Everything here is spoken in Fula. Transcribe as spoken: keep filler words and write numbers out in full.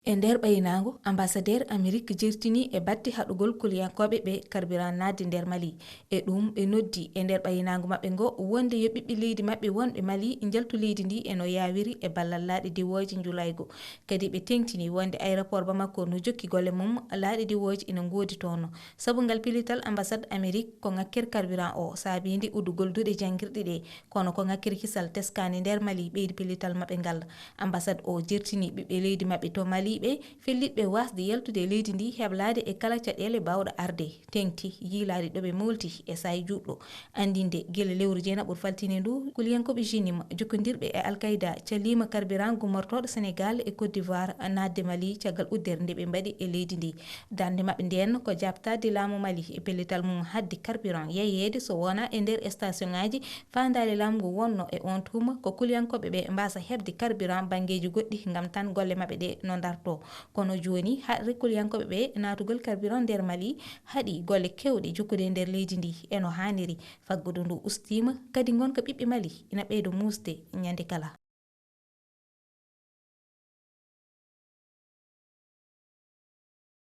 E nder ɓaynaango, ambassadeur Amerik jertini e batte haɗugol kuliyankooɓe ɓe carburant naatde nder Mali. E ɗum, ɓe noddi e nder ɓaynaango maɓɓe ngo wonde yo ɓiɓɓe leydi maɓɓe wonɓe Mali njaltu leydi ndi e no yaawiri e ballal laaɗe diwooje njulaygo. Kadi ɓe teŋtini wonde aéroport Bamako no jokki golle mum, laaɗe diwooje ina ngoodi toon. Sabu ngal pellital, ambassade Amerik ko ŋakkere carburant o saabii nde uddugol duɗe janngirɗe ɗe, kono ko ŋakkere kisal teskaande nder Mali ɓeydi pellital maɓɓe ngal. Ambassade o jertini ɓiɓɓe leydi maɓɓe to Mali ɓe fellitɓe waasde yaltude e leydi ndi heblaade e kala caɗeele baawɗe arde, teŋti yiilaade ɗo ɓe moolti e saay juutɗo. Anndinde gila lewru jeenaɓuru faltine ndu, kuliyankooɓe JNIM jokkondirɓe e Al Qaeda calliima carburant gummortooɗo Senegal e Côte d'Ivoire naatde Mali caggal uddere nde ɓe mbaɗi e leydi ndi. Darnde maɓɓe nden ko jaabtaade laamu Mali e pellital mum haɗde carburant yeeyeede so wonaa e nder station ŋaaji. Faandaare laamu ngu wonno e oon tuma ko kuliyankooɓe ɓe mbaasa heɓde carburant banngeeji goɗɗi ngam tan golle maɓɓe ɗe no ndartoo. Kono jooni, haɗre kuliyankooɓe ɓe naatugol carburant nder Mali haɗi golle keewɗe jokkude e nder leydi ndi e no haaniri. Faggudu ndu ustiima, kadi ngonka ɓiɓɓe Mali ina ɓeydo muusde ñande kala.